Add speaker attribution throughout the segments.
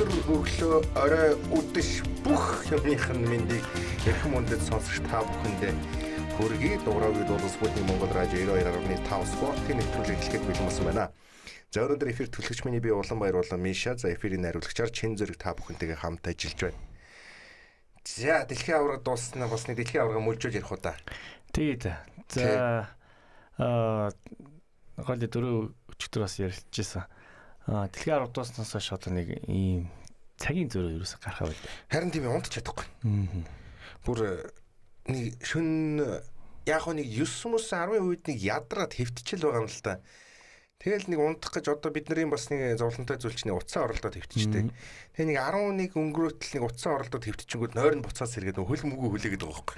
Speaker 1: Өдөр, өглөө, орой, үдэш бүх юмных нь мэндийг эрхэм хүндэт сонсогч та бүхэндээ хүргэе. Дугаарыг дуулан Спутник Монгол радио 92.5 спортын нэвтрүүлэг эхлэхэд бэлэн болсон байна. За, өнөөдөр эфир төлөгч миний би Улаанбаяр болон Миша, за эфирийн найруулагчаар Чин Зэрэг та бүхэнтэйгээ хамт ажиллаж байна. За, дэлхийн аварга дууссанаа бас нэг дэлхийн аварга мөлжөөж ярих уу да.
Speaker 2: Тэгээд за гол дөрөв өчигдөр бас ярилцжсэн. Дэлхийн аварга дууснаас хойш одоо нэг ийм цагийн зөрөө ерөөсө гарах байлаа.
Speaker 1: Харин тийм, унтч чадахгүй. Бүр нэг шөн яг нэг 9 мөс 10 үед нэг ядраад хэвтчихэл байгаа юм л та. Тэгэл нэг унтах гэж одоо бидний бас нэг зовлонтой зүйл чинь утсаа оролдоод хэвтчихтэй. Тэгээ нэг 11 өнгөрөөтөл нэг утсаа оролдоод хэвтчихэнгүүд нойрон буцаас сэргээд хөл мөгөө хүлээгээд байгаа байхгүй.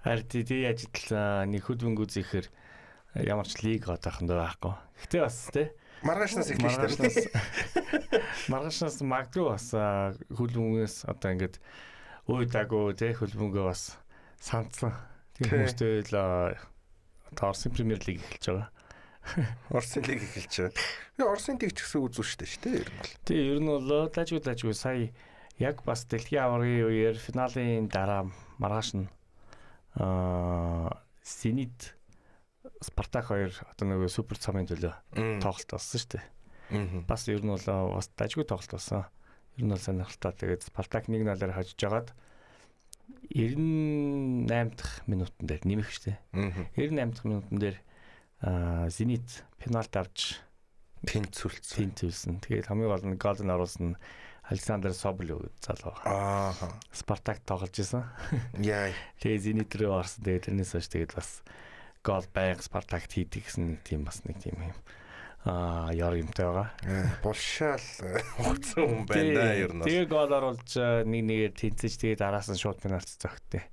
Speaker 2: Харин тий, яаж идэл нэг хөл мөнгө үзэхээр ямар ч лиг одоохондоо байхгүй. Гэтэ бас тий
Speaker 1: Маргаашнаас эхлэх шүү дээ.
Speaker 2: Маргаашнаас магадгүй бас хөл мөнгөөс одоо ингээд уйдаагүй тий, хөл мөнгөө бас сандсан. Тийм хүмүүстэй л одоо Оросын Премьер лиг эхэлж байгаа.
Speaker 1: Оросын лиг эхэлж байгаа. Би Оросын лиг ч гэсэн үзүү шүү дээ, шүү дээ, ер нь бол.
Speaker 2: Тий, ер нь бол дажгүй дажгүй сая яг бас дэлхийн аваргын үеэр финалийн дараа маргааш нь Зенит Спартак хоёр одоо нөгөө супер цомын төлөө тоглолт болсон шүү дээ. Бас ер нь бол бас дажгүй тоглолт болсон. Ер нь бол сонирхолтой. Тэгээд Спартак 1-0-аар хожиж жагаад 98 дахь минутан дээр нэмэх шүү дээ. 98 дахь минутан дээр Зенит пенальт авч
Speaker 1: тэнцвүүлсэн.
Speaker 2: Тэнцвүүлсэн. Тэгээд хамгийн гол нь гол нь оруулсан Александр Соболев гэдэг залуу. Спартак тоглож исэн.
Speaker 1: Яа.
Speaker 2: Тэгээд Зенит рүү орсон. Тэгээд тэрнээс хойш тэгээд бас гол байнга Спартакт хийдэг гэсэн нэг тийм бас нэг тийм юм яр юмтай байгаа.
Speaker 1: Булшаал хугацсан хүн байна да ер нь.
Speaker 2: Тэгээ гол оруулж нэг нэгээр тэнцэж, тэгээд араас нь шууд пенальт зөгтөө.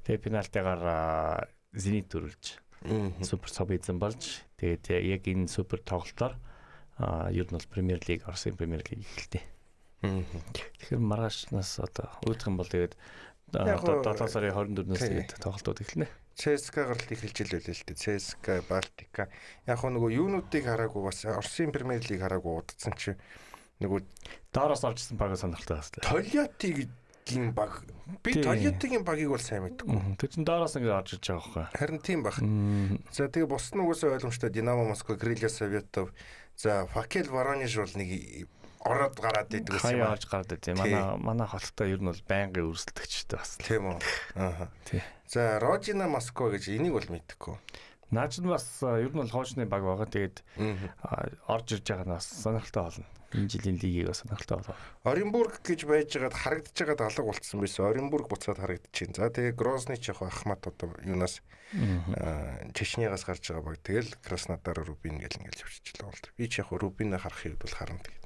Speaker 2: Тэгээ пенальтигаар Зенит дөрүүлж супер цов эзэн болж, тэгээд яг энэ супер тоглолтоор ер нь бол Премьер лиг, Оросын Премьер лиг эхэлтээ. Тэгэхээр маргаашнаас одоо үүдэх юм бол тэгээд одоо 7 сарын 24-өөс тэгээд тоглолтууд эхэлнэ.
Speaker 1: ЦСКА гаралт эхэлж ил байлээ л дээ. ЦСКА, Балтика. Яг нөгөө юунуудыг хараагүй, бас Оросын Премьер лиг хараагүй удацсан чи нөгөө
Speaker 2: доороос орж ирсэн баг сонирхолтой бас.
Speaker 1: Тольяттигийн баг. Би Тольяттигийн багийг бол сайн мэдэхгүй.
Speaker 2: Тэр чин доороос ингэ орж иж байгаа байхгүй.
Speaker 1: Харин тийм баг. За, тэгээ бус нь угаасаа ойлгомжтой: Динамо Москва, Крылья Советов. За, Факел Воронеж бол нэг ороод гараад идэг
Speaker 2: гэсэн юм. Орж гараад идэв. Манай хоттой ер нь бол байнгын өрсөлдөгчтэй бас.
Speaker 1: Тийм үү. Аа. За, Рожина Москва гэж энийг бол мэдэхгүй.
Speaker 2: Наач нь бас ер нь бол хоочны баг байгаа. Тэгээд орж ирж байгаа нь бас сонирхолтой болно. Энэ жилийн лигийг бас сонирхолтой болоо.
Speaker 1: Оренбург гэж байжгаад харагдаж байгаад алга болцсон байсан. Оренбург буцаад харагдчихээн. За, тэгээ Грозный ч яг Ахмат одоо юунаас Чечнягаас гарч байгаа баг. Тэгэл Краснодар, Рубин гэл ингээл явчихлаа бол. Би ч яг Рубинэ харахыг бол харна тэгээд.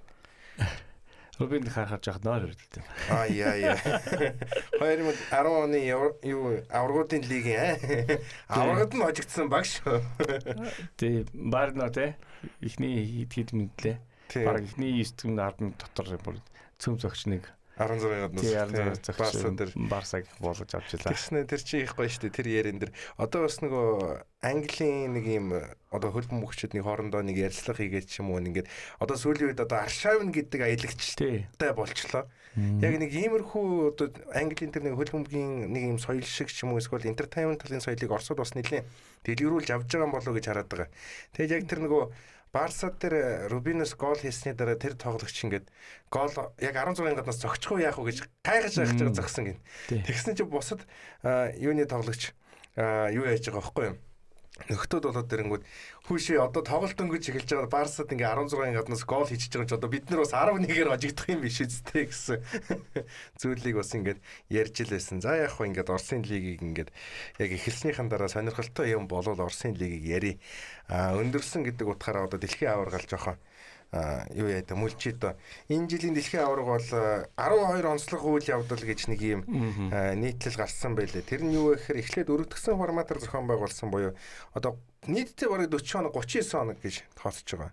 Speaker 2: Рубинд харахаар жоох нойр өрдөлт юм.
Speaker 1: Аа, яа яа. 2010 оны юу аваргуудын лигийн аваргад нь хожигдсан баг шүү.
Speaker 2: Тий, Барно те эхний хэд хэд мэдлээ. Бараг эхний 9 10 минут дотор бүр цөм зөгч нэг
Speaker 1: 16 гаднаас
Speaker 2: Барса дээр Барсаг болгож авч илаа.
Speaker 1: Тэгснэ тэр чи их гоё шүү дээ тэр ярин дээр. Одоо бас нөгөө Английн нэг юм одоо хөл бөмбөгчд нэг хоорондоо нэг ярилцлага хийгээд ч юм уу, ингээд одоо сүүлийн үед одоо Аршавн гэдэг аялагчтай болчлоо. Яг нэг иймэрхүү одоо Английн тэр нэг хөл бөмбөгийн нэг юм соёл шиг ч юм уу, эсвэл entertainment талын соёлыг Оросод бас нэлээд дэлгэрүүлж авч байгаа юм болоо гэж хараад байгаа. Тэгээд яг тэр нөгөө Барса дээр Рубинос гол хийсний дараа тэр тоглогч ингээд гол яг 16-ын гаднаас зогчих уу яах уу гэж гайхаж гайхаж байгаа зогсон гин. Тэгсэн чи бусад юуны тоглогч юу яаж байгаа байхгүй юу? Нөхдүүд болоод тэрэнгүүд хүүшээ одоо тоглолт өнгөж эхэлж байгаа, Барсад ингээ 16-ын гаднаас гол хийчихэж байгаа ч одоо бид нар бас 11-ээр хожигдох юм биш үстэй гэсэн зүйлийг бас ингээд ярьж л байсан. За, яг хөө ингээд Оросын лигийг ингээд яг эхэлснийхэн дараа сонирхолтой юм болвол Оросын лигийг яри. А өндөрсөн гэдэг утгаараа одоо дэлхийн аварга л жоохон юу яа та мүлчээ дөө. Энэ жилийн дэлхийн аварга бол 12 онцлог үйл явдал гэж нэг юм нийтлэл гарсан байлээ. Тэр нь юу вэ гэхээр эхлээд өргөдгсөн форматаар зохион байгуулсан буюу одоо нийтдээ бараг 40 хоног, 39 хоног гэж тооцож байгаа.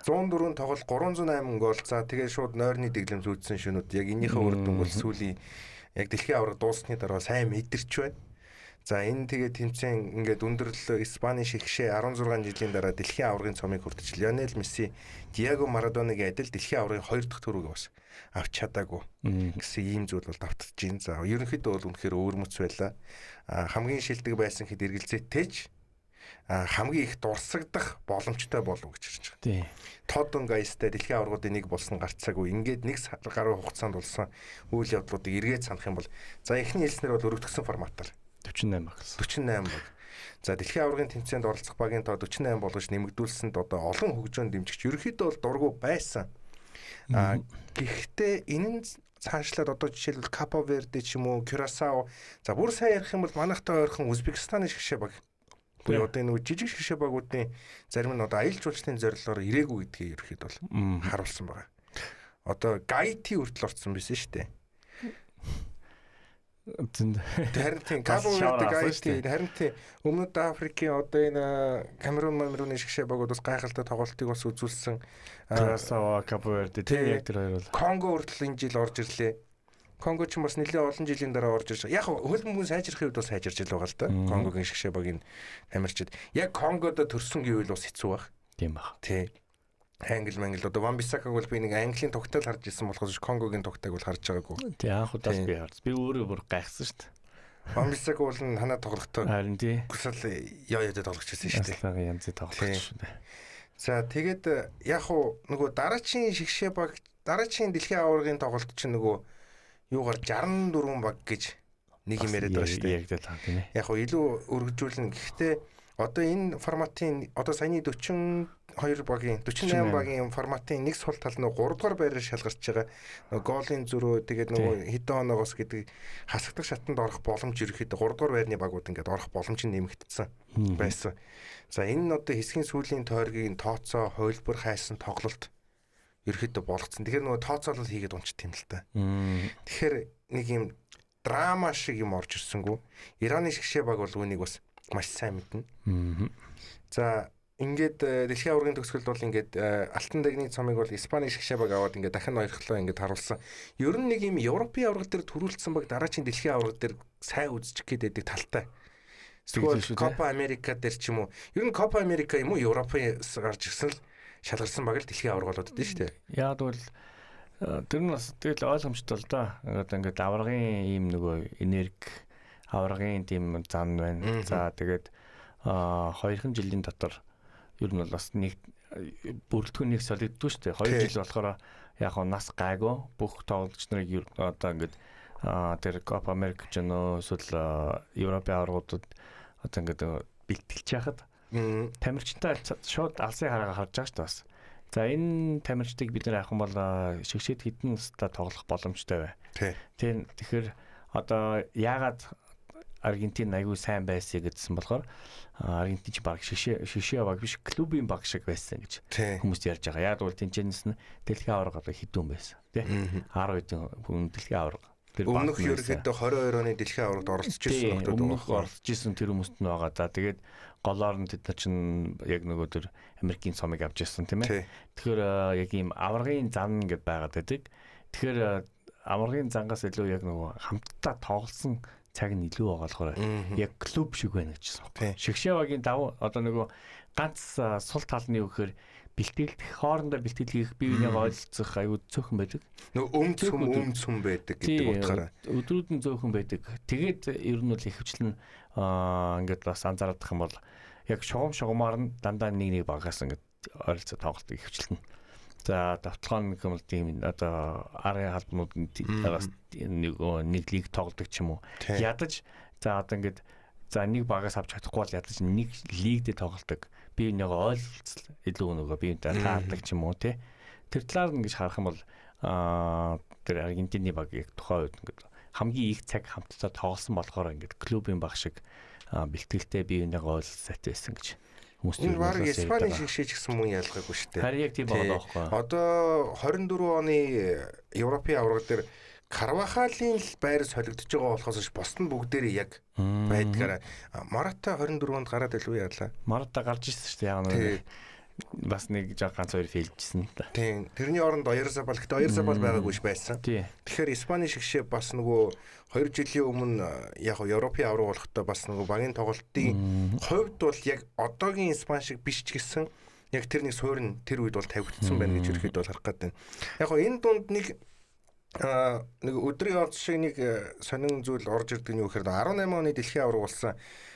Speaker 1: 104 тоглолт, 308 гол. За, тэгээд шууд нойрны дэглэм зүүдсэн шөнүүд яг энийхээ үр дүн бол сүүлийн яг дэлхийн аварга дууссаны дараа сайн мэдэрч байна. За энэ тэгээ тэмцээн ингээд өндөрлөлөө. Испани шигшээ 16 жилийн дараа дэлхийн аваргын цомыг хүртэж Лионел Месси, Диего Марадонагийн адил дэлхийн аваргын 2 дахь төрөг бас авч чадаагүй гэсэн ийм зүйл бол давтаж байна. За ерөнхийдөө бол үнэхээр өвөрмөц байлаа. Хамгийн шилдэг байсан хэд эргэлзээтэй ч хамгийн их дурсагдах боломжтой болов гэж хэлж байгаа.
Speaker 2: Тий.
Speaker 1: Тодон гайстай дэлхийн аваргуудын нэг болсон гарцаагүй. Ингээд нэг сар гаруй хугацаанд болсон үйл явдлуудыг эргээд санах юм бол за эхний хэлснээр бол өргөдгсөн форматаар
Speaker 2: 48 баг.
Speaker 1: 48 баг. За дэлхийн аваргын тэмцээнд оролцох багийн тоо 48 болгож нэмэгдүүлсэнд одоо олон хөгжөөн дэмжигч ерөнхийдөө бол дургүй байсан. Гэхдээ энэ нь цаашлаад одоо жишээлбэл Капо Верде ч юм уу, Кюрасао, за бүр сайн ярих юм бол манайхтай ойрхон Узбекистаны шгшээ баг. Буюу одоо энэ жижиг шгшээ багуудын зарим нь одоо аялал жуулчлалын зорилгоор ирээгүй гэдгийг ерөнхийдөө бол харуулсан байгаа. Одоо Гаити хүртэл орсон байсан шүү дээ.
Speaker 2: Зөнд.
Speaker 1: Харин тийм Кабо Верде, Гаити, харин тийм Өмнөд Африкийн одоо энэ Камерун, Камеруны шгшээ багууд бас гайхалтай тоглолтыг бас үзүүлсэн.
Speaker 2: Кюрасао, Капо Верде тийм яг тэр хоёр бол.
Speaker 1: Конго хүртэл энэ жил орж ирлээ. Конго ч бас нэлээд олон жилийн дараа орж ирж. Яг хөл бөмбөгөн сайжрахын үед бас сайжирч л байгаа л да. Конгогийн шгшээ багийн тамирчид. Яг Конгод төрсөн гэвэл бас хэцүү байх.
Speaker 2: Тийм баг.
Speaker 1: Тий. Англи мангл одоо Ван Бисакаг бол би нэг Английн тогтоол харж ирсэн болохоос Конгогийн тогтоог бол харж байгаагүй.
Speaker 2: Тий, анх удаас би харж. Би өөрөө бүр гайхсан шүү дээ.
Speaker 1: Ван Бисак бол танаа тоглохдоо.
Speaker 2: Харин тий.
Speaker 1: Гүсэл яа яа тоглож ирсэн шүү дээ.
Speaker 2: Аслангийн янзын тоглогч шүү дээ.
Speaker 1: За тэгээд яг уу нөгөө дараачийн шгшээ баг, дараачийн дэлхийн аваргын тоглолт чинь нөгөө юугаар 64 баг гэж нэг юм яриад байгаа шүү дээ.
Speaker 2: Яг л таа тийм ээ.
Speaker 1: Яг уу илүү өргөжүүлнэ. Гэхдээ одоо энэ форматын одоо саяны 42 багийн 48 багийн форматын нэг сул тал нөгөө 3 дугаар байраар шалгарч байгаа. Нөгөө гоолын зөрөө тэгээд нөгөө хэдэн оноогоос гэдэг хасагдах шатанд орох боломж ерөөхдөө 3 дугаар байрны багууд ингээд орох боломж нь нэмэгдсэн байсан. За энэ нь одоо хэсгийн сүүлийн тойргийн тооцоо хувилбар хайсан тоглолт ерөөхдөө болгоцсон. Тэгэхээр нөгөө тооцоолол хийгээд унчт юм л та. Тэгэхээр нэг юм драма шиг юм орж ирсэнгүү. Ираны шгшээ баг бол үүнийг бас маш сайн мэднэ. За ингээд дэлхийн аваргын төгсгөлд бол ингээд алтан дагны цомыг бол Испани шгшээ баг аваад ингээд дахин хоёрхлоо ингээд харуулсан. Ер нь нэг юм Европын аварга дээр төрүүлсэн баг дараачийн дэлхийн аварга дээр сайн үзчих гээд байдаг талтай. Эсвэл Копа Америка дээр ч юм уу. Ер нь Копа Америка юм уу Европын гарч ирсэн л шалгарсан баг л дэлхийн аварга болоод идэв шүү дээ.
Speaker 2: Яг бол тэр нь бас тэгэл ойлгомжтой л да. Ингээд аваргын ийм нөгөө энерги аваргын тийм зан байна. За тэгээд 2 жилийн дотор ер нь бол бас нэг бүрэлдэхүүн нэг солигддгүй шүү дээ. 2 жил болохоор яг нь нас гайгүй бүх тоглогч нарыг одоо ингээд тэр Копа Америк ч нөө эсвэл Европын аваргуудад одоо ингээд бэлтгэлж яхад тамирчтай шууд алсын хараагаа харж байгаа шүү дээ бас. За энэ тамирчдыг бид нар авах юм бол шигшээд хэдэн настай тоглох боломжтой бай. Тийм тэгэхээр одоо яагаад Аргентин аягүй сайн байсан гэдсэн болохоор Аргентин ч баг шигшээ баг биш клубын баг шиг байсан гэж хүмүүс ярьж байгаа. Яг бол тэнцэнэс нь дэлхийн аварга одоо хэдэн байсан тий 10 хэдэн хүн дэлхийн аварга.
Speaker 1: Тэр өмнөх ерөнхийдөө 22 оны дэлхийн аваргад оролцож ирсэн нөхдүүд
Speaker 2: байгаа. Өмнөх оролцож ирсэн тэр хүмүүст нь байгаа. За тэгээд голоор нь тэд нар чинь яг нөгөө тэр Америкийн цомыг авч ирсэн тийм ээ. Тэгэхээр яг ийм аваргын зан гэдээ байгаад байдаг. Тэгэхээр аваргын зангаас илүү яг нөгөө хамтдаа тоглосон цаг нь илүү байгаа болохоор яг клуб шиг байна гэжсэн байна. Шигшээ багийн давуу одоо нөгөө ганц сул тал нь юу гэхээр бэлтгэлдэх хоорондоо бэлтгэл хийх бие биенийгээ ойлцох аюу цөөхөн байдаг.
Speaker 1: Нөгөө өмд сүм өмд сүм байдаг гэдэг утгаараа.
Speaker 2: Өдрүүд нь зөөхөн байдаг. Тэгээд ер нь бол ихэвчлэн ингээд бас анзаарадах юм бол яг шугам шугамаар нь дандаа нэг нэг багаас ингээд ойролцоо тоглолт ихэвчлэн. За давталгаан гэх юм бол тийм одоо арын халбанууд бас нэг лиг тоглодог ч юм уу. Ядаж за одоо ингээд за нэг багаас авч чадахгүй бол ядаж нэг лигдээ тоглодог. Би нэг ойлцол илүү нөгөө биентэй таардаг ч юм уу тий. Тэр талаар нь ингэж харах юм бол тэр Аргентины баг яг тухайн үед ингээд хамгийн их цаг хамтдаа тоглосон болохоор ингээд клубын баг шиг бэлтгэлтэй биенийгээ ойлцолтой байсан гэж
Speaker 1: хүмүүс энэ баг Испани шиг шиж гисэн мөн ялгаагүй шүү дээ.
Speaker 2: Харин яг тийм байгаа байхгүй.
Speaker 1: Одоо 24 оны Европын аварга дээр Карвахалийн л байр солигдож байгаа болохоос бус нь бүгдээрээ яг байдгаараа. Марата 24 онд гараад илүү яалаа.
Speaker 2: Марата гарч ирсэн шүү дээ. Яг нэг Бас нэг жоо ганц хоёр фейлжсэн л да.
Speaker 1: Тийм. Тэрний оронд Оярзабал гэхдээ Оярзабал байгаагүй ш байсан. Тэгэхээр Испани шигшээ бас нөгөө 2 жилийн өмнө яг Европын авраг болохтой бас нөгөө багийн тоглолтын хувьд бол яг одоогийн Испани шиг биш ч гэсэн яг тэр нэг суурь нь тэр үед бол тавигдсан байна гэж ерөөхдөө бол харах гээд байна. Яг гоо энэ дунд нэг нэг өдрийн онц шиг нэг сонин зүйл орж ирдэг нь юу гэхээр 18 оны дэлхийн аварга болсон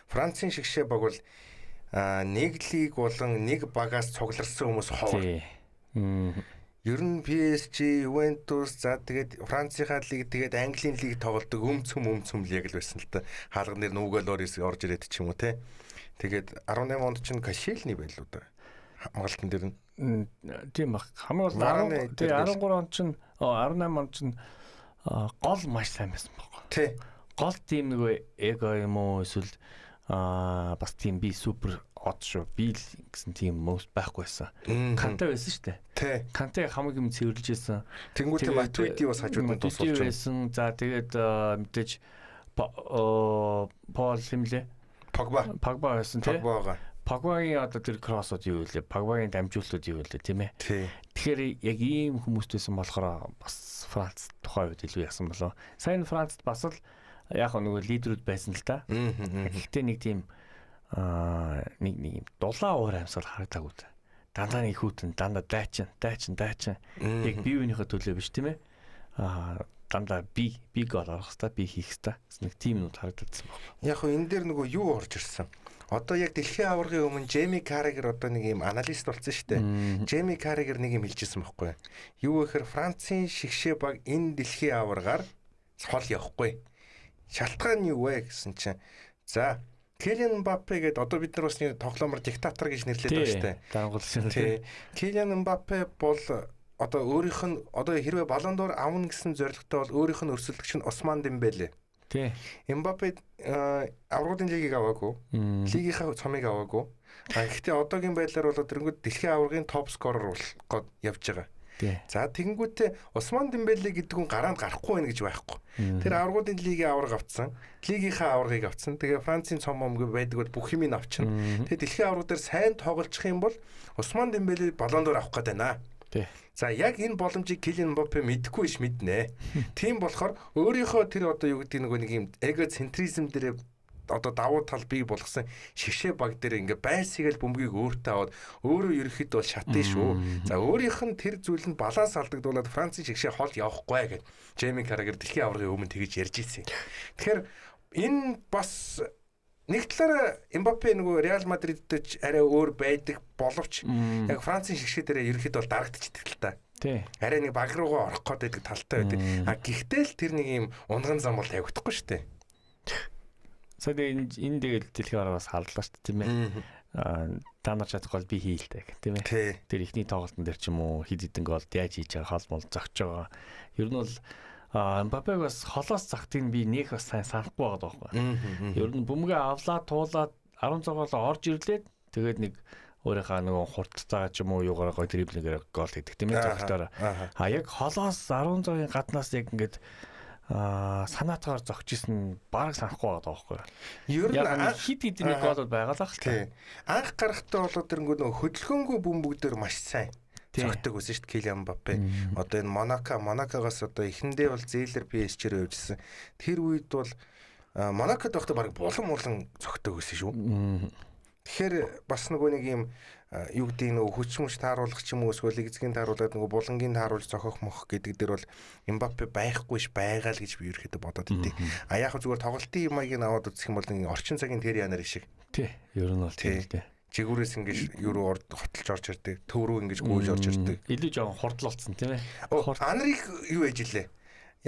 Speaker 1: Францын шигшээ баг бол нэг лиг болон нэг багаас цугларсан хүмүүс ховор. Ер нь PSG, Juventus, за тэгээд Францынхаа лиг, тэгээд Английн лиг тоглодог өмцөм л яг л байсан л та. Хаалган дээр Нүгэл Лорис орж ирээд ч юм уу те. Тэгээд 18 онд чинь Кашелни байлуу да. Монголтон дээр нь.
Speaker 2: Тийм баг. Хамгийн гол 13 онд чинь 18 онд чинь гол маш сайн байсан байхгүй.
Speaker 1: Тий.
Speaker 2: Гол тийм нөгөө эго юм уу эсвэл бас тийм би супер од шүү. Би л гэсэн тийм хүмүүс байхгүй байсан. Канте байсан шүү дээ.
Speaker 1: Тий.
Speaker 2: Канте хамгийн юм цэвэрлж байсан.
Speaker 1: Тэнгүүтээ Матуиди бас хажууд нь тусалж
Speaker 2: байсан. За тэгээд мэдээж Пол хэмлээ.
Speaker 1: Погба.
Speaker 2: Погба байсан тий.
Speaker 1: Погбагаа.
Speaker 2: Погбагийн одоо тэр кроссууд юу вэ? Погбагийн дамжуулалтууд юу вэ тийм ээ? Тэгэхээр яг ийм хүмүүст байсан болохоор бас Франц тухайн үед илүү ясан болов. Сайн Францд бас л яг нөгөө лидерүүд байсан л та. Гэхдээ нэг тийм нэг юм дулаан уур амьсгал харагдаагүй. Дандаа нэг хүүтэн, дандаа дайчин. Яг бие биенийхээ төлөө биш тийм ээ? Дандаа би гол орох хэвээр, би хийх хэвээр гэсэн нэг тийм нүд харагдсан баг.
Speaker 1: Яг хөө энэ дээр нөгөө юу орж ирсэн? Одоо яг дэлхийн аваргын өмнө Джейми Каррагер одоо нэг юм аналист болсон шүү дээ. Джейми Каррагер нэг юм хэлжсэн байхгүй. Юу гэхээр Францын шигшээ баг энэ дэлхийн аваргаар цол явахгүй. Шалтгаан нь юу вэ гэсэн чинь за Килиан Мбаппе гэдэг одоо бид нар бас нэг тоглоомор диктатор гэж нэрлэдэг байгаа шүү дээ.
Speaker 2: Дарангуйлсан.
Speaker 1: Тий. Килиан Мбаппе бол одоо өөрийнх нь одоо хэрвээ Баллон д'Ор авна гэсэн зорилготой бол өөрийнх нь өрсөлдөгч нь Осман Дембеле.
Speaker 2: Тий.
Speaker 1: Мбаппе аваргуудын лигийг аваагүй. Лигийнхаа цомыг аваагүй. А гэхдээ одоогийн байдлаар бол тэрнгүүд дэлхийн аваргын топ скорер болох гээд явж байгаа. За тэгэнгүүтээ Осман Дембеле гэдэг хүн гараанд гарахгүй байх гэж байхгүй. Тэр аваргуудын лигийн аварга авцсан, лигийнхаа аваргыг авцсан. Тэгээ Францын цом момг байдаг бол бүх юмыг авчна. Тэгээ дэлхийн аварга дээр сайн тоглолчих юм бол Осман Дембеле Баллон д'Ор авах гээд байна. За яг энэ боломжийг Килиан Мбаппе мэдэхгүй ш мэднэ. Тийм болохоор өөрийнхөө тэр одоо юу гэдэг нөгөө нэг юм эгоцентризм дээр одоо давуу тал бий болгосон шигшээ баг дээр ингээ байсгээл бөмбөгийг өөртөө аваад өөрөө ерөөхдөө бол шатна шүү. За өөрийнх нь тэр зүйл нь баланс алдагдуулаад Францын шигшээ хол явахгүй гэд Джейми Каррагер дэлхийн аваргын өмнө тэгж ярьж ирсэн. Тэгэхээр энэ бас нэг талаараа Мбаппе нөгөө Реал Мадридтэй ч арай өөр байдаг боловч яг Францын шигшээ дээр ерөөхдөө бол дарагдчихдаг л та.
Speaker 2: Тий.
Speaker 1: Арай нэг баг руугаа орох гээд байдаг талтай байдаг. А гэхдээ л тэр нэг юм унган зам бол тавигдахгүй шүү дээ.
Speaker 2: Сая энэ тэгэл дэлхийн аваргаас харлаа шүү дээ тийм ээ. Та нар чадахгүй бол би хийлтэй гэх тийм ээ. Тэр ихний тоглолтын дээр ч юм уу хэд хэдэн гол яаж хийж байгаа хол мол зогч байгаа. Ер нь бол Мбаппег бас холоос загтыг би нэх бас сайн санахгүй байгаа байхгүй. Ер нь бөмбөгөө авлаа туулаад 16-аар орж ирлээ. Тэгээд нэг өөрийнхөө нөгөө хурдтайгаа ч юм уу юугаараа гой дриблингээр гол хийдэг тийм ээ зогтоор. А яг холоос 16-ын гаднаас яг ингээд санаатгаар зогч исэн бараг санахгүй байгаа байхгүй.
Speaker 1: Ер нь
Speaker 2: хит хит нэг голууд байгаа л ах.
Speaker 1: Тий. Анх гарахтаа болоод тэрнгүү нөгөө хөдөлгөөнгүй бөмбөг дээр маш сайн зогтөг байсан шүү дээ Килиан Мбаппе. Одоо энэ Монакогоос одоо эхэндээ бол зээлэр PSG-рүү явжсэн. Тэр үед бол Монакод байхдаа бараг булан зогтөг байсан шүү. Тэгэхээр бас нөгөө нэг юм юу гэдэг нөгөө хүч мөч тааруулах ч юм уу эсвэл эзгийн тааруулаад нөгөө булангийн тааруулж зохих мох гэдэг дээр бол Мбаппе байхгүй ш байгаа л гэж би ерөөхдөө бодоод идэв. А яг зүгээр тоглолтын маягийг аваад үзэх юм бол нэг орчин цагийн тэр янаар шиг.
Speaker 2: Тий. Ер нь бол тийм л дээ.
Speaker 1: Жигүүрээс ингэж юу руу хотолж орж ирдэг, төв рүү ингэж гүйж орж ирдэг.
Speaker 2: Илүү жоохон хурдлолцсон тийм ээ.
Speaker 1: Анриг юу ээж илээ?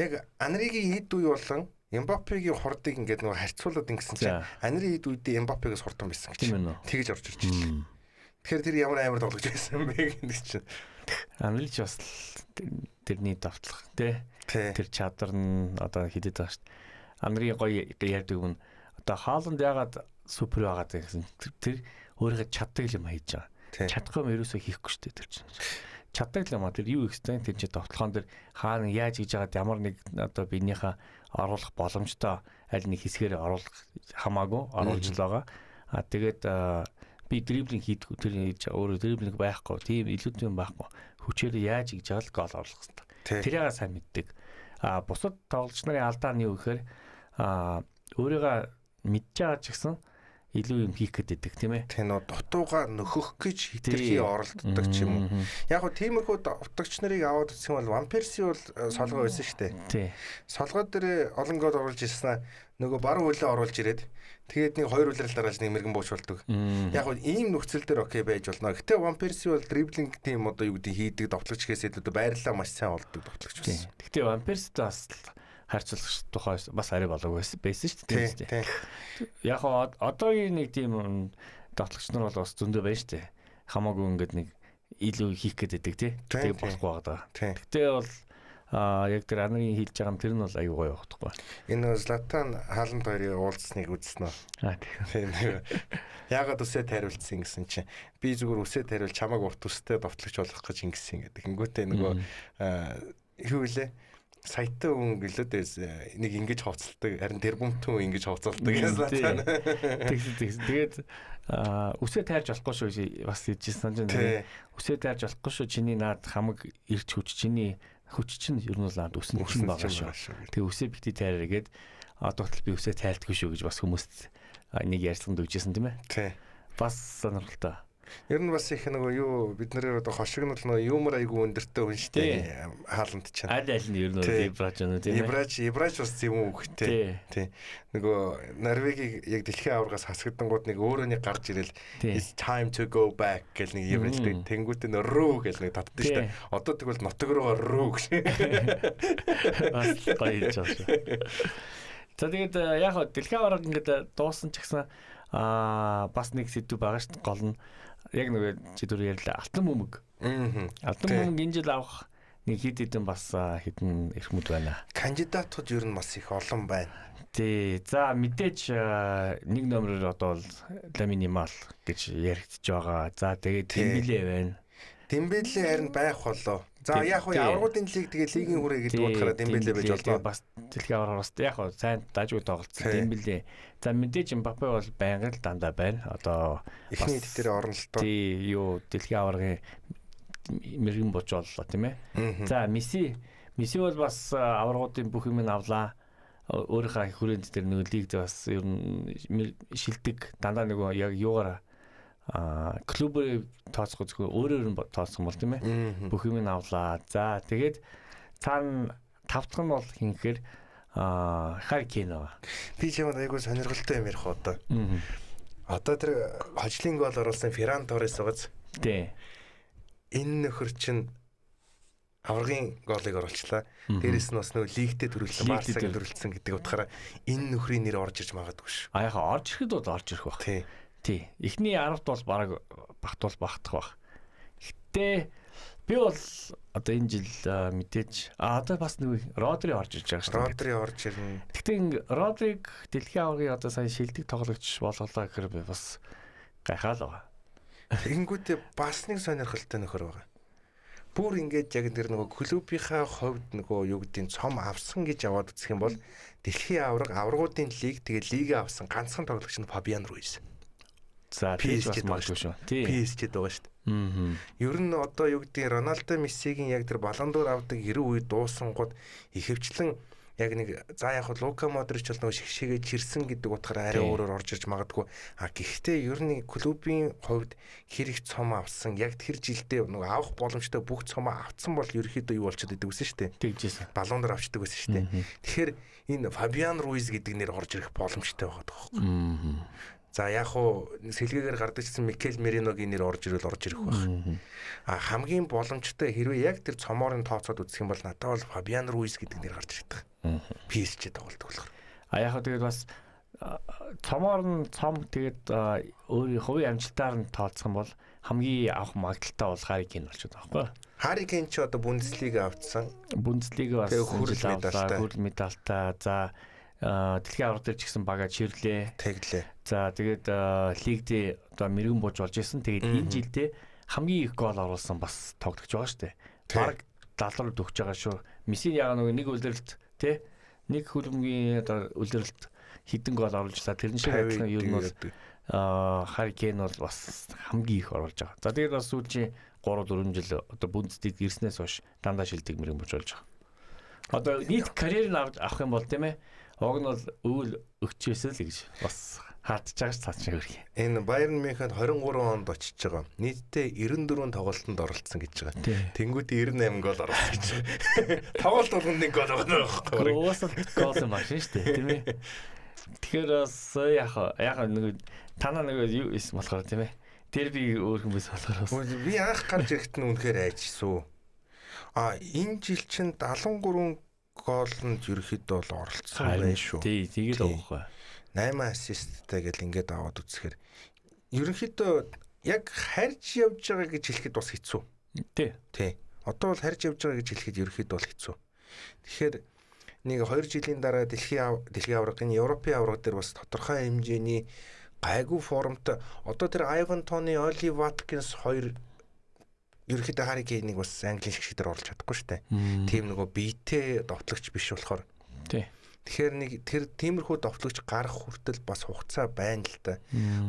Speaker 1: Яг Анригийн эд үе болон Мбаппегийн хурдыг ингээд нөгөө харьцуулаад ингэсэн чинь Анри эд үедээ Мбаппегээс хурдан байсан гэж. Тэгэж орж ирж илээ. Тэгэхээр тэр ямар амар тоглож байсан бэ гэдэг чинь.
Speaker 2: Анри ч бас тэрний давтлах тий. Тэр чадвар нь одоо хэдэд байгаа шүү дээ. Анри гоё ярьдаг юм. Одоо Хааланд яагаад супер байгаад гэсэн тэр өөрийнхөө чаддаг юм хийж байгаа. Чадахгүй юм ерөөсөө хийхгүй шүү дээ тэр чинь. Чаддаг л юм а тэр юу их хэвтэй тэр чинь товтлогоон дээр хаана яаж хийж байгаад ямар нэг одоо биенийхээ оруулах боломжтой аль нэг хэсгээр оруулах хамаагүй оруулж л байгаа. А тэгээд Би дриблинг хийдэггүй, тэр хийж өөрөө дриблинг байхгүй, тийм илүү юм байхгүй. Хүчээр яаж хийж байгаа л гол оруулах хэрэгтэй. Тэрийг сайн мэддэг. А бусад тоглогч нарын алдаа нь юу гэхээр өөрийгөө мэдж байгаа ч гэсэн илүү юм хийх гээд байдаг, тийм ээ.
Speaker 1: Тийм нөө дутууга нөхөх гэж хитрхи оролддог ч юм уу. Яг гоо тиймэрхүү утгагч нарыг аваад үзэх юм бол Ван Перси бол солгой байсан шүү дээ.
Speaker 2: Тий.
Speaker 1: Солгой дээр олон гол оруулж ирсэн. Нөгөө баруун хөлөө оруулж ирээд тэгээд нэг хоёр үлрэл дарааж нэг мэрэгэн бууч болдог. Яг гоо ийм нөхцөл дээр окей байж болно. Гэтэ Ван Перси бол дриблинг тийм одоо юу гэдэг хийдэг довтлогч гэхээс илүү байрлалаа маш сайн олддог довтлогч байсан.
Speaker 2: Гэтэ Ван Перситэй бас харьцуулах тухай бас арай болоогүй байсан шүү дээ. Яг одоогийн нэг тийм довтлогч нар бол бас зөндөө байна шүү дээ. Хамаагүй ингээд нэг илүү хийх гээд байдаг тий. Тэгээ болохгүй байгаа даа. Гэтэ бол яг тэр анарын хэлж байгаа юм тэр нь бол аюу гоё байхгүй.
Speaker 1: Энэ Златан Хааланд хоёрын уулзсныг үзсэн үү?
Speaker 2: Тийм.
Speaker 1: Яагаад үсээ тариулсан гэсэн чинь би зүгээр үсээ тариул чамайг урт үстэй довтлогч болгох гэж ингэсэн гэдэг. Тэнгүүтээ нөгөө юу вэ? Саятан хүн гэлээд нэг ингэж ховцолдог, харин тэрбумтэн хүн ингэж ховцолдог гэсэн.
Speaker 2: Тэгсэн. Тэгээд үсээ тайрч болохгүй шүү бас хэлжсэн чинь. Үсээ тайрч болохгүй шүү. Чиний наад хамаг ирч хүч, чиний хүч чинь ер нь бол наад үсэн чинь байгаа шүү. Тэгээ үсээ бити тайраа гээд одоо хүртэл би үсээ тайлдгүй шүү гэж бас хүмүүст нэг ярьцланд өгчээсэн тийм ээ.
Speaker 1: Тий.
Speaker 2: Бас сонирхолтой.
Speaker 1: Ер нь бас их нөгөө юу бид нарын одоо хошигнол нөгөө юмор айгүй өндөртэй хүн шүү дээ. Хааланд чинь.
Speaker 2: Аль аль нь ер нь Ибрач нь тийм
Speaker 1: ээ. Ибрач бас юм уу хөхтэй. Тий. Нөгөө Норвегийг яг дэлхийн аваргаас хасагдангууд нэг өөрөө нэг гарч ирэл it's time to go back гэл нэг юм хэлдэг. Тэнгүүтээ нөө рүү гэл нэг татдаг шүү дээ. Одоо тэгвэл нотог руугаа рүү гэж.
Speaker 2: Бас гоё хэлж байгаа шүү. За тэгээд яг хаа дэлхийн аварга ингээд дуусан ч гэсэн бас нэг сэдв байгаа шүү дээ. Гол нь яг нөгөө чи түр ярьлаа алтан бөмбөг. Алтан бөмбөг энэ жил авах нэг хэд хэдэн бас хэдэн эрхмүүд байна.
Speaker 1: Кандидатууд ер нь бас их олон байна.
Speaker 2: Тий. За мэдээж нэг номероор одоо бол Ламин Ямал гэж яригдж байгаа. За тэгээд Дембеле байна.
Speaker 1: Дембеле харин байх болоо. За яг хөө аврагуудын лиг тэгээ лигийн хүрээ гэдэг утгаараа Дембеле байж боллоо.
Speaker 2: Бас дэлхийн аваргаар бас яг хөө сайн дажгүй тоглолцсон Дембеле. За мэдээж Мбаппе бол байнга л дандаа байна. Одоо
Speaker 1: эхний дээр орно л доо.
Speaker 2: Тий, юу дэлхийн аваргын мэрэгэн бууч боллоо тийм ээ. За Месси бол бас аваргуудын бүх юм нь авлаа. Өөрийнхөө хүрээнд дээр нөгөө лигд бас ер нь шилдэг дандаа нөгөө яг юугаараа клубээр тооцохгүй зөвхөн өөрөөр нь тооцох юм бол тийм ээ. Бүх юм нь авлаа. За тэгээд цаана тав дахь нь бол хин гэхээр Харри Кейн байгаа.
Speaker 1: Би ч юм айгүй сонирхолтой юм ярих одоо. Одоо тэр хожлын гол оруулсан Ферран Торрес байгааз.
Speaker 2: Тий.
Speaker 1: Энэ нөхөр чинь аваргын голыг оруулчлаа. Дээрээс нь бас нөгөө лигтээ төрүүлсэн, Барсаг төрүүлсэн гэдэг утгаараа энэ нөхрийн нэр орж ирж магадгүй шүү.
Speaker 2: А яхаа орж ирэхэд бол орж ирэх байх.
Speaker 1: Тий.
Speaker 2: Тий. Эхний 10-т бол бараг багтвал багтах байх. Гэтэ би бол одоо энэ жил мэдээж одоо бас нэг Родри орж ирж байгаа шүү
Speaker 1: дээ. Родри орж ирнэ.
Speaker 2: Гэтэ Родриг дэлхийн аваргын одоо сая шилдэг тоглогч болголоо гэхээр би бас гайхаал байгаа.
Speaker 1: Тэгэнгүүтээ бас нэг сонирхолтой нөхөр байгаа. Бүр ингээд яг тэр нөгөө клубийнхаа хувьд нөгөө юу гэдгийг цом авсан гэж аваад үзэх юм бол дэлхийн аварга, аваргуудын лиг тэгээ лигээ авсан ганцхан тоглогч нь Фабиан Руис.
Speaker 2: За PSG магадгүй шүү.
Speaker 1: Тий. PSG байгаа шүү дээ. Ер нь одоо юу гэдгийг Роналдо Мессигийн яг тэр Баллон д'Ор авдаг 90 үе дуусангууд ихэвчлэн яг нэг за яг Лука Модрич бол нөгөө шигшээгээ чирсэн гэдэг утгаараа арай өөрөөр орж ирж магадгүй. А гэхдээ ер нь клубын хувьд хэр их цом авсан, яг тэр жилдээ нөгөө авах боломжтой бүх цомоо авцсан бол ерөөхдөө юу болчиход идэг гэсэн шүү дээ.
Speaker 2: Тэгжсэн.
Speaker 1: Баллон д'Ор авчдаг байсан шүү дээ. Тэгэхээр энэ Фабиан Руиз гэдэг нэр орж ирэх боломжтой байгаа байхгүй. За яг хуу сэлгээгээр гардаг гэсэн Микел Мериногийн нэр орж ирвэл орж ирэх байх. А хамгийн боломжтой хэрвээ яг тэр цомоор нь тооцоод үзэх юм бол надад бол Фабиан Руиз гэдэг нэр гарч ирдэг. PSG тоглолт болохоор.
Speaker 2: А яг хуу тэгээд бас цомоор нь цом тэгээд өөрийн хувийн амжилтаар нь тооцох юм бол хамгийн авах магадлалтай бол Харри Кейн болчиход байгаа байхгүй.
Speaker 1: Харри Кейн ч одоо Бундеслига авцсан.
Speaker 2: Бундеслига бас хүрэл медальтай. За дэлхийн аварга дээр ч гэсэн бага чирлээ.
Speaker 1: Тэглээ.
Speaker 2: За тэгээд лигдээ одоо мэрэгэн бууж болж исэн. Тэгээд энэ жилдээ хамгийн их гол оруулсан бас тоглогч байгаа шүү дээ. Бараг 70 руу төгсөж байгаа шүү. Месси яг нэг үлрэлт тий нэг хөлбөмбөгийн одоо үлрэлт хэдэн гол оруулжлаа. Тэрэн шиг адилхан ер нь бол Харри Кейн бол бас хамгийн их оруулж байгаа. За тэгээд бас сүүлийн 3-4 жил одоо Бундслиг ирснээс хойш дандаа шилдэг мэрэгэн болж байгаа. Одоо нийт карьер нь авах юм бол тийм ээ. Уг нь бол өвөл өгчээсэй л гэж бас хардж байгаа ш цааш шиг.
Speaker 1: Энэ Байерн Мюнхенд 23 онд очиж байгаа. Нийтдээ 94 тоглолтод оролцсон гэж байгаа. Тэнгүүд 98 гол оруулсан гэж байгаа. Тоглолт болгонд нэг гол байгаа байхгүй.
Speaker 2: Угаасаа гол машин шүү дээ, тийм ээ. Тэгэхээр бас яг нэг танаа нэг юу исэн болохоор тийм ээ. Дерби өөр хүмүүс болохоор бас.
Speaker 1: Би анх гарч ирэхэд нь үнэхээр айжсэн. А энэ жил чинь 73 гоолнд ерөөхдөө бол оролцсон байх шүү.
Speaker 2: Тий, тэгээд байгаа.
Speaker 1: 8 ассисттай гэл ингээд аваад үзэхээр ерөнхийдөө яг харж явж байгаа гэж хэлэхэд бас хэцүү.
Speaker 2: Тий.
Speaker 1: Тий. Одоо бол харж явж байгаа гэж хэлэхэд ерөнхийдөө бол хэцүү. Тэгэхээр нэг 2 жилийн дараа дэлхийн аваргын Европын аварга дээр бас тодорхой хэмжээний гайгүй формтой одоо тэр Ivan Toney, Ollie Watkins хоёр ерөнхийдөө Harry Kane-ийг бас Английн шигшиг дээр оруулах чадахгүй шүү дээ. Тийм нөгөө биетэй довтлогч биш болохоор.
Speaker 2: Тий.
Speaker 1: Тэгэхээр нэг тэр тиймэрхүү довтлогч гарах хүртэл бас хугацаа байна л да.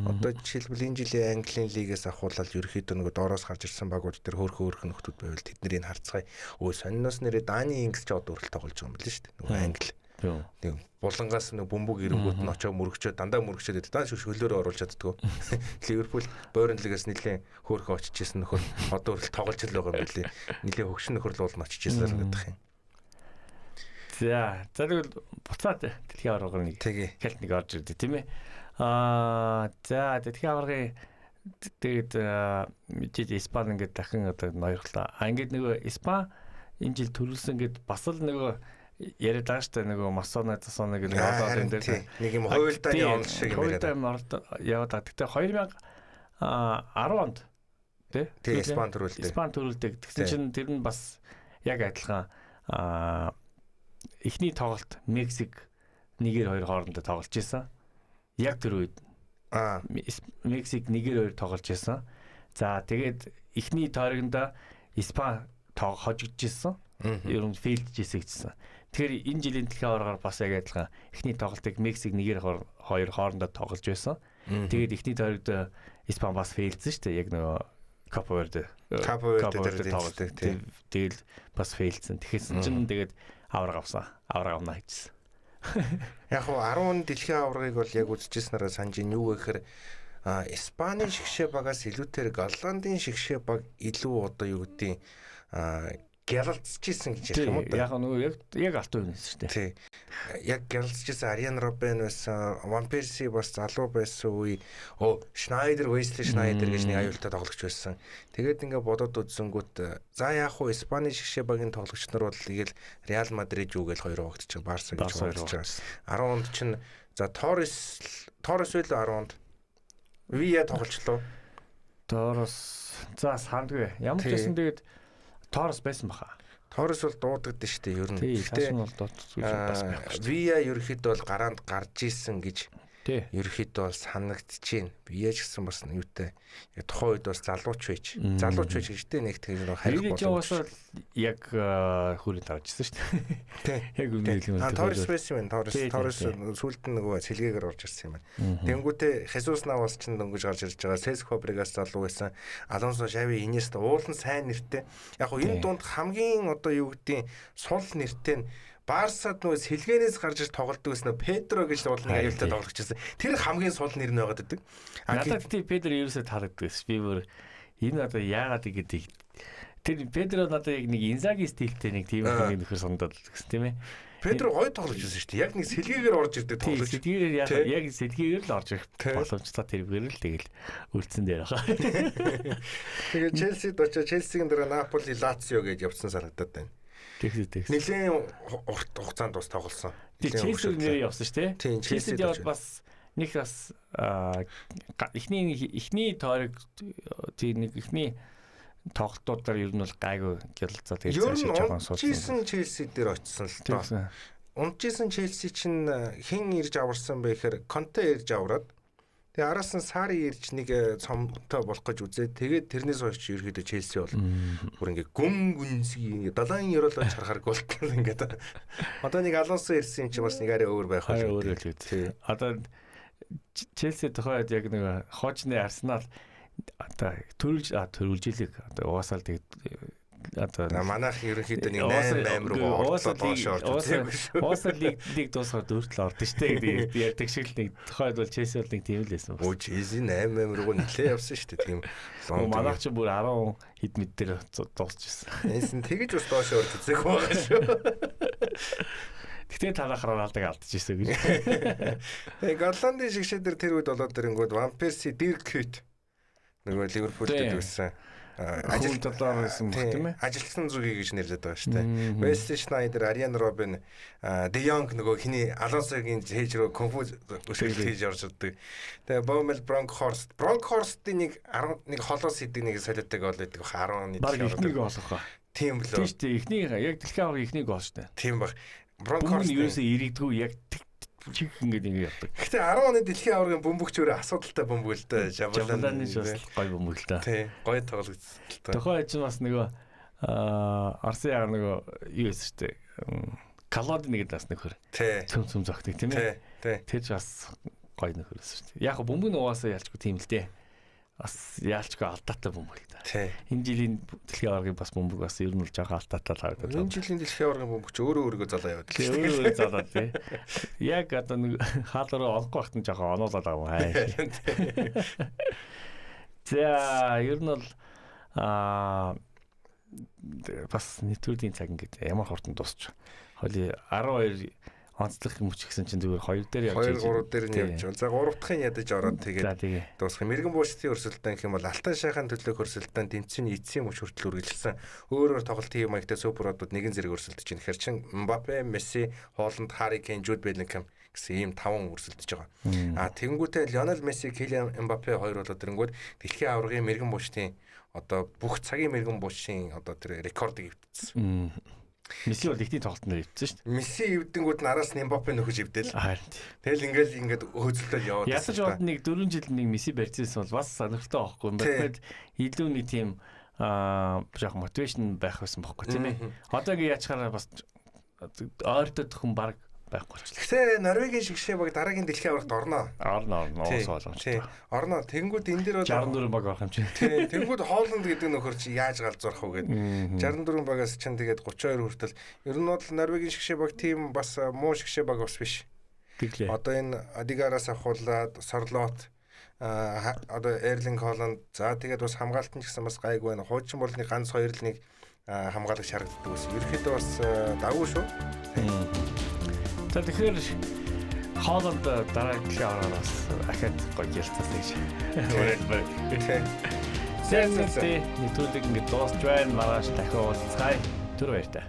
Speaker 1: Одоо жишээлбэл энэ жилийн Английн лигээс ахуулаад ерөнхийдөө нөгөө доороос гарч ирсэн багууд дээр хөөрхөн нөхдүүд байвал тэднийг харцгаая. Өө сониноос нэрээ Дани Ингс ч одоо хүртэл тоглож байгаа юм билээ шүү дээ. Нөгөө Англи. Нэг булангаас нэг бөмбөг ирэнгүүт нь очоо мөрөгчөө дандаа мөрөгчөөд байдаг. Даа шөлөөрөө оруулж чаддгүй. Ливерпул Бойрнлигээс нэлээд хөөрхөн очиж исэн нөхөр одоо хүртэл тоглож л байгаа юм билээ. Нэлээд хөгшин нөхөр л уулна очиж исэн санагдах юм.
Speaker 2: За тэгвэл буцаад дэлхийн аварга нэг хялт нэг орж ирдэ тийм ээ. За дэлхийн аваргын тэгээд мэдээж Испани ингээд дахин одоо ноёрлоо. А ингээд нөгөө Испани энэ жил төрүүлсэн гээд бас л нөгөө яриад байгаа шүү дээ нөгөө Масона Засона гэдэг одоо энэ дээр
Speaker 1: нэг юм хувилдааны онол шиг юм яриад.
Speaker 2: Хувилдааны яваад байгаа. Гэтэ 2010 онд тий
Speaker 1: Испани төрүүлдэг.
Speaker 2: Испани төрүүлдэг. Тэгсэн чинь тэр нь бас яг адилхан эхний тоглолт Мексик 1-2 хоорондоо тоглож исэн. Яг тэр үед Мексик 1-2 тоглож исэн. За тэгээд эхний тойрогондоо Испани хожигдож исэн. Ер нь фейлдж исэн гэжсэн. Тэгэхээр энэ жилийн дэлхийн аваргаар бас яг адилхан эхний тоглолтыг Мексик 1-2 хоорондоо тоглож байсан. Тэгээд эхний тойрогт Испани бас фейлдсэн шүү дээ. Яг нөгөө Капо Верде тоглолт. Тэгэл бас фейлдсэн. Тэгэхсэн чинь тэгээд аварга авсан. Аварга авна гэжсэн.
Speaker 1: Яг хуу 10 дэлхийн аваргыг бол яг үзчихсэн нараа санаж ин юу гэхээр Испанийн шигшээ багаас илүүтэйр Голландын шигшээ баг илүү одоо юу гэдгийг гялалцчихсэн гэж ярих юм уу?
Speaker 2: Яг нөгөө яг алтан үнэс шүү дээ.
Speaker 1: Тий. Яг гялалцчихсэн Ариан Робен байсан, Ван Перси бас залуу байсан үе, Шнайдер, Весли Шнайдер гэж нэг аюултай тоглогч байсан. Тэгээд ингээ бодоод үзсэнгүүт за яг хуу Испани шигшээ багийн тоглогч нар бол тэгэл Реал Мадрид юу гэж хоёр хуваагдчих, Барса гэж хуваагдчих. 10 онд чинь за Торрес байлуу 10 онд Виа тоглолцлоо.
Speaker 2: Торрес за сандгүй. Ямар ч байсан тэгээд Торрес байсан баха.
Speaker 1: Торрес бол дуудагдсан шүү дээ ер нь.
Speaker 2: Гэхдээ нь бол дуудсан бас байхгүй шүү.
Speaker 1: Виа ерөөхдөө бол гараанд гарч исэн гэж ерөөхдөө бол санагдчихээн. Виа ч гэсэн бас юутай. Яг тухайн үед бас залууч байж. Залууч байж гэжтэй нэг тэр нэг харих
Speaker 2: боломж. Яг хүрээ тарж ирсэн шүү дээ. Яг үнэ юм.
Speaker 1: Торрес байсан юм. Торрес сүүлд нь нөгөө сэлгээгээр орж ирсэн юм байна. Тэнгүүтээ Хесус Навас ч дөнгөж гарч ирж байгаа. Сеск Фабрегас залуу байсан. Алонсо, Шави, Инеста уулын сайн нэртэй. Яг хөө энэ дунд хамгийн одоо юу гэдгийг сул нэртэй нь Барсад нөгөө сэлгээнээс гарч ир тоглолдог гэсэн нөө Педро гэж бол нэг аюултай тоглогч байсан. Тэр хамгийн сул нэр нь байгаад байдаг.
Speaker 2: Надад тий Педро ерөөсөө таалагддаг байсан. Би бүр энэ одоо яагаад ингэж тэр Педро надад яг нэг Инзаги стилтэй нэг тийм нэг нөхөр санагдаад гэсэн тийм ээ.
Speaker 1: Педро гоё тоглож байсан шүү дээ. Яг нэг сэлгээгээр орж ирдэг тоглогч.
Speaker 2: Сэлгээгээр яг сэлгээгээр л орж ирэх боломжтой тэргээр л тэгэл үлдсэн дээр байгаа.
Speaker 1: Тэгээ Челсид очоо Челсигийн дараа Наполи, Лацио гэж явцсан санагдаад байна.
Speaker 2: Тэгс.
Speaker 1: Нилээн урт хугацаанд бас тоглосон.
Speaker 2: Челси нэрээ явсан шүү дээ. Челсид яваад бас нэг бас эхний тойрог тийм нэг эхний тоглолтуудаар ер нь бол гайгүй гялцаа тэгээд
Speaker 1: цаашаа жоохон суудсан. Челси дээр очсон л доо. Унжсэн Челси чинь хэн ирж аварсан бэ гэхээр Конте ирж авраад тэгээ араас нь Сари ирж нэг цомтой болох гэж үзээд тэгээд тэрнээс хойш ерөөхдөө Челси бол бүр ингээ гүн гүнзгий ингээ далайн ёроолоо чархаар голтол ингээд одоо нэг Алонсо ирсэн юм чи бас нэг арай өөр байх
Speaker 2: байх. Өөр л үү. Одоо Челси тухайд яг нэг хоочны Арсенал одоо төрүүлжлэг одоо угаасаа л тэгээд
Speaker 1: одоо манайх ерөнхийдөө нэг 8 8 руу орлоо доош орж үзээгүй
Speaker 2: шүү. Угаасаа лиг дуусгаад дөрөвтөл ордог штэ гэдэг ярьдаг шиг л нэг тухайд бол Челси бол нэг тийм л байсан.
Speaker 1: Өө Челси 8 8 руу нэлээ явсан штэ тийм.
Speaker 2: Манайх ч бүр 10 хэд мэд дээр дуусчихсан.
Speaker 1: Энэсэн тэгэж бас доош орж үзээгүй байгаа шүү.
Speaker 2: Гэтэ талаах Роналдог алдчихсан гэж.
Speaker 1: Тэгээ Голландын шигшээ дээр тэр үед болоод ирэнгүүд Ван Перси, Дирк Кют нөгөө Ливерпулд байсан.
Speaker 2: Ажил талаар байсан баг тийм ээ.
Speaker 1: Ажилтсан зүгийг гэж нэрлэдэг байгаа шүү дээ. Wesley Sneijder, Arjen Robben, De Jong нөгөө хиний Алонсогийн хийж рүү конфуз өшөглөл хийж орж ирдэг. Тэгээ Bommel, Bronkhorst, Bronkhorst-ийн нэг 11 холоос идэг нэг солиотой гол идэг бах 11.
Speaker 2: Баг эхний гол ах.
Speaker 1: Тийм лөө.
Speaker 2: Тийм шүү дээ. Эхний яг дэлхийн аварга эхний гол шүү дээ.
Speaker 1: Тийм баг.
Speaker 2: Bronkhorst ерөөсөө ирэгдгүй яг чиг ингээд ингэ явдаг.
Speaker 1: Гэтэ 10 оны дэлхийн аваргын бөмбөгч өөрөө асуудалтай бөмбөг л дээ.
Speaker 2: Жабаланы ч бас гоё бөмбөг л дээ.
Speaker 1: Тий, гоё тоглогдсон л дээ.
Speaker 2: Тухайн чинь бас нөгөө Арсен яг нөгөө юу байсан шүү дээ. Калоди нэг бас нөхөр. Цөм цөм зогтдаг тийм ээ.
Speaker 1: Тий.
Speaker 2: Тэр ч бас гоё нөхөр байсан шүү дээ. Яг бөмбөг нь угаасаа ялчгүй тийм л дээ. Бас яалчгүй алдаатай бөмбөг л дээ. Энэ жилийн дэлхийн аваргын бас бөмбөг бас ер нь л жоохон алдаатай л харагдаад
Speaker 1: байна. Энэ жилийн дэлхийн аваргын бөмбөг ч өөрөө өөрийгөө залаа яваад л
Speaker 2: шүү дээ. Өөрөө өөрөө залаа тий. Яг одоо нэг хаалгаар олохгүй байхад нь жоохон оноолоод байгаа юм аа. За ер нь бол бас нийтүүрийн цаг ингээд ямар хурдан дуусч. Холи 12 онцлог мөч гэсэн чинь зүгээр 2 дээр
Speaker 1: явж 2 3 дээр нь явж байгаа. За 3 дахын ядаж ороод тэгээд дуусах. Мэргэн буушдын өрсөлдөөн гэх юм бол Алтан шайхаан төлөөх өрсөлдөөн тэмцээний эцсийн мөч хүртэл үргэлжилсэн. Өөрөөр тоглолтын маягтай супер одууд нэгэн зэрэг өрсөлдөж байна. Тэгэхээр чин Мбаппе, Месси, Холланд, Харри Кейн, Жуд Беллингем гэсэн ийм 5 өрсөлдөж байгаа. А тэгэнгүүтээ Лионел Месси, Килиан Мбаппе хоёр болоод ирэнгүүт дэлхийн аваргын мэргэн буушдын одоо бүх цагийн мэргэн буушийн одоо тэр рекордыг эвдсэн.
Speaker 2: Месси бол ихний тоглолтод эвдсэн шүү
Speaker 1: дээ. Месси эвдэнгүүд нь араас нь Мбаппе нөхөж эвдээл. Тэгэл ингээд хөөцөлтөд яваад.
Speaker 2: Ясаж бол нэг 4 жил нэг Месси барьцсан бол бас сонирхолтой байхгүй. Мбаппед илүү нэг тийм жоох мотивашн байх байсан байхгүй тийм ээ. Одоо ингэ яачаараа бас ойртоод хүн баг байхгүй болчихлоо.
Speaker 1: Гэтэ Норвегийн шигшээ баг дараагийн дэлхийн аваргад орно.
Speaker 2: Орно. Уус боломжтой.
Speaker 1: Орно. Тэнгүүд энэ дээр бол
Speaker 2: 64 баг орох юм чинь.
Speaker 1: Тий. Тэнгүүд Холланд гэдэг нөхөр чи яаж галзуурах вэ гэд. 64 багаас чинь тэгээд 32 хүртэл. Ер нь бол Норвегийн шигшээ баг тийм бас муу шигшээ баг бас биш.
Speaker 2: Тэглээ.
Speaker 1: Одоо энэ Одигараас авахуулаад Сорлот одоо Эрлинг Холланд за тэгээд бас хамгаалт нь ч гэсэн бас гайгүй байна. Хуучин бол нэг ганц хоёр л нэг хамгаалагч харагддаг байсан. Ерөнхийдөө бас давгүй шүү.
Speaker 2: За тэгэхээр Холланд дараагийн дэлхийн аваргаар бас ахаад гоё ярилцсан гэж.
Speaker 1: Тий.
Speaker 2: За нийтүүлэг ингээд дуусч байна. Маргааш дахин уулзцгаая. Түр баяртай.